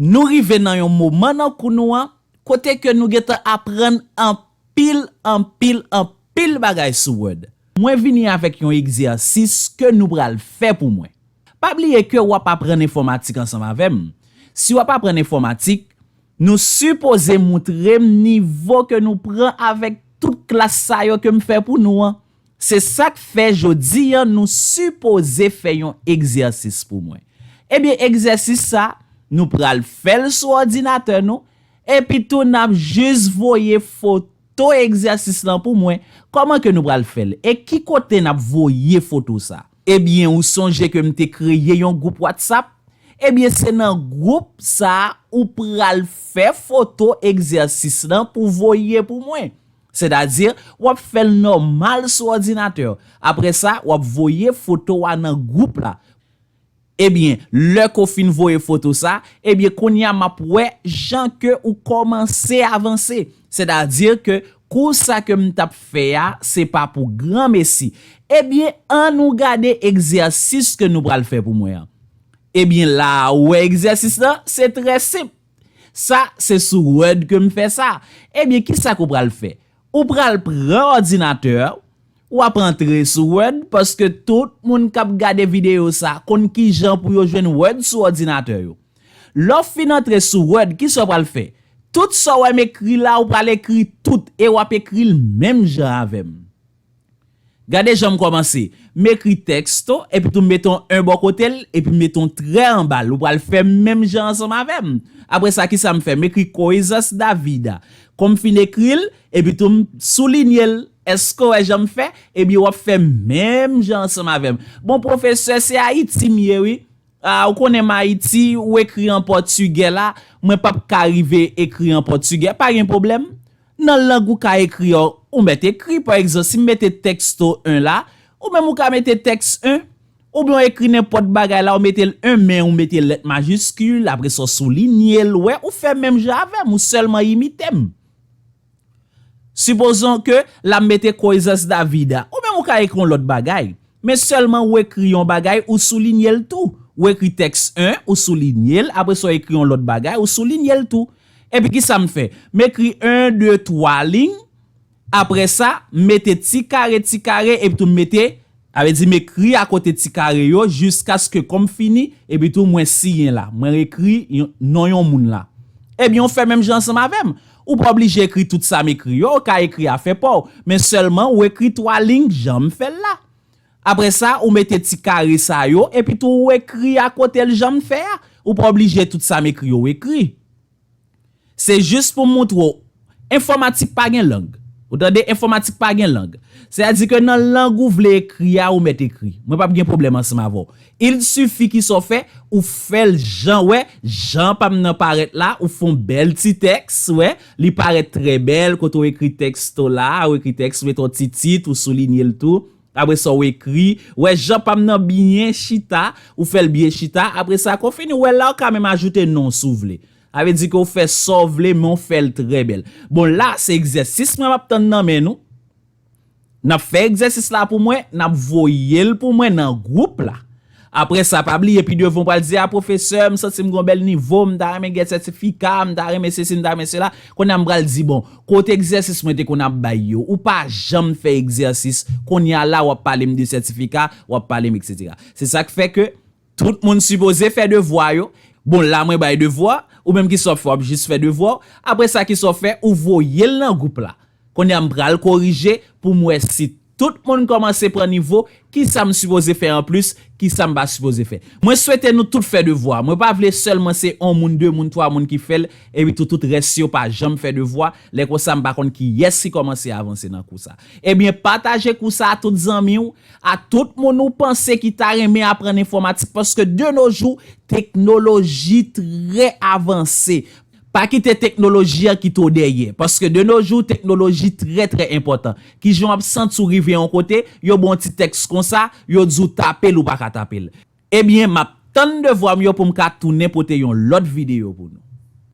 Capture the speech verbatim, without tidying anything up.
Nou rive nan yon moman nan kou nou an, kote ke nou gentan aprann anpil, anpil, anpil bagay sou Word. Mwen vini avèk yon egzèsis ke nou pral fè pou mwen. Pa bliye ke w ap aprann enfòmatik ansanm avè m. Si w ap aprann enfòmatik, nou sipoze moutre m nivo ke nou pran avèk tout klas sa yo ke m fè pou nou an. Se sa k fè jodi a nou sipoze fè yon egzèsis pou mwen. Ebyen, egzèsis sa, nou pral fè l sou òdinatè nou, epi tou n ap jis voye foto egzèsis lan pou mwen. Kòman ke nou pral fè l? E ki kote n ap voye foto sa? Ebyen, ou sonje ke m te kreye yon gwoup WhatsApp? Ebyen, se nan gwoup sa a ou pral fè foto egzèsis lan pou voye pou mwen. Sètadi, w ap fè l nòmal sou òdinatè w. Apre sa, w ap voye foto a nan gwoup la. Ebyen, lè ke w fin voye foto sa, ebyen, kounye a m ap wè jan ke ou kòmanse avanse. Sètadi ke kou sa ke m t ap fè a, se pa pou granmesi. Ebyen, ann nou gade egzèsis ke nou pral fè pou mwen an. Ebyen, la a, ou wè egzèsis lan, se trè senp. Sa, se sou Word ke m fè sa. Ebyen, ki sa ke w pral fè? Ou pral pran òdinatè w, w ap antre sou Word, paske tout moun k ap gade videyo sa konn ki jan pou yo jwenn Word sou òdinatè yo. Lè w fin antre sou Word, ki sa w pral fè? Tout sa w wè m ekri la, ou pral ekri tout e w ap ekri l menm jan avè m. Gade jan m kòmanse. M ekri texto, epi tou m mete yon en bò kote l, epi m mete yon trè anba l. Ou pral fè menm jan ansanm avè m. Apre sa, ki sa m fè? M ekri Coisas da Vida. Kon m fin ekri l, epi tou m soulinye l. Èske w wè jan m fè? Ebyen, w ap fè menm jan ansanm avè m. Bon, pwofesè, se Ayiti m ye, wi. A, ou konnen m Ayiti, ou ekri an pòtigè la, mwen p ap ka rive ekri an pòtigè, pa gen pwoblèm. Nan lang ou ka ekri a, ou mèt ekri. Pa egzanp, si m mete texto un la, ou menm ou ka mete text un. Oubyen w ekri nenpòt bagay la, ou mete l un, men ou mete lèt majiskil, apre sa w soulinye l, ou wè, ou fè menm jan avè m, ou sèlman imite m. Sipozon ke la m mete Coisas da Vida, ou menm ou ka ekri yon lòt bagay. Men sèlman ou ekri yon bagay, ou soulinye l tou. Ou ekri text un, ou soulinye l, apre sa w ekri yon lòt bagay, ou soulinye l tou. Epi ki sa m fè? M ekri en, de, twa liy. Apre sa, m mete ti kare, ti kare, epi tou m mete, sa vle di m ekri akote ti kare yo jiskaske kon m fini, epi tou mwen siyen la. Mwen ekri yon, non yon moun la. Ebyen, ou fè menm jan ansanm avè m. Ou pa oblije ekri tout sa m ekri yo, ou ka ekri afè pa w, men sèlman ou ekri twa liy jan m fè l la. Apre sa, ou mete ti kare sa yo, epi tou ou ekri akote l jan m fè a. Ou pa oblije tout sa m ekri yo ou ekri. Se jis pou m montre w, enfòmatik pa gen lang. Ou tande, enfòmatik pa gen lang. Sètadi ke nan lang ou vle ekri a, ou mèt ekri. Mwen p ap gen pwoblèm ansanm avè w. Il suffit ki sa w fè, ou fè l jan, wè, jan pa m nan parèt la, ou fè yon bèl ti tèks, wè, li parèt trè bèl, kote w ekri tèks to la, ou ekri tèks, ou mete yon ti tit, ou soulinye l tou. Apre sa, ou ekri, wè, jan pa m nan byen chita, ou fè l byen chita. Apre sa, kon fini, wè, la, ou ka menm ajoute non si w vle. Sa vle di ke w fè sa w vle, men w fè l trè bèl. Bon, la, se egzèsis mwen m ap tann nan men nou. N ap fè egzèsis la pou mwen, n ap voye l pou mwen nan gwoup la. Apre sa, pa bliye, pi devan w pral di, "A, pwofesè, m santi m gen yon bèl nivo, m ta renmen gen sètifika, m ta renmen sesi, m ta renmen sela." Kounye a, m pral di, "Bon, kote egzèsis mwen te konn ap bay yo?" Ou pa janm fè egzèsis. Kounye a la, w ap pale m de sètifika, w ap pale m, etsetera. Se sa k fè ke tout moun sipoze fè devwa yo. Bon, la, mwen bay devwa, ou menm ki sa w ap fè, w ap jis fè devwa w. Apre sa, ki sa w ap fè, ou voye l nan gwoup la. Kounye a, m pral korije pou m wè si tout moun kòmanse pran nivo, ki sa m sipoze fè anplis, ki sa m pa sipoze fè. Mwen swete nou tout fè devwa. Mwen pa vle sèlman se yon moun, de moun, twa moun ki fè l, epi tou, tout rès yo pa janm fè devwa. Lè konsa, m pa konn kiyès ki kòmanse avanse nan kou sa. Ebyen, pataje kou sa a tout zanmi w, a tout moun ou panse ki ta renmen aprann enfòmatik, paske de nos jours, teknoloji trè avanse. Pa kite teknoloji an kite w dèyè, paske de nos jours, teknoloji trè, trè enpòtan. Kijan w ap santi w rive yon kote, yo ba w yon ti tèks konsa, yo di w tape l, ou pa ka tape l. Ebyen, m ap tann devwa m yo pou m ka tounen pote yon lòt videyo pou nou.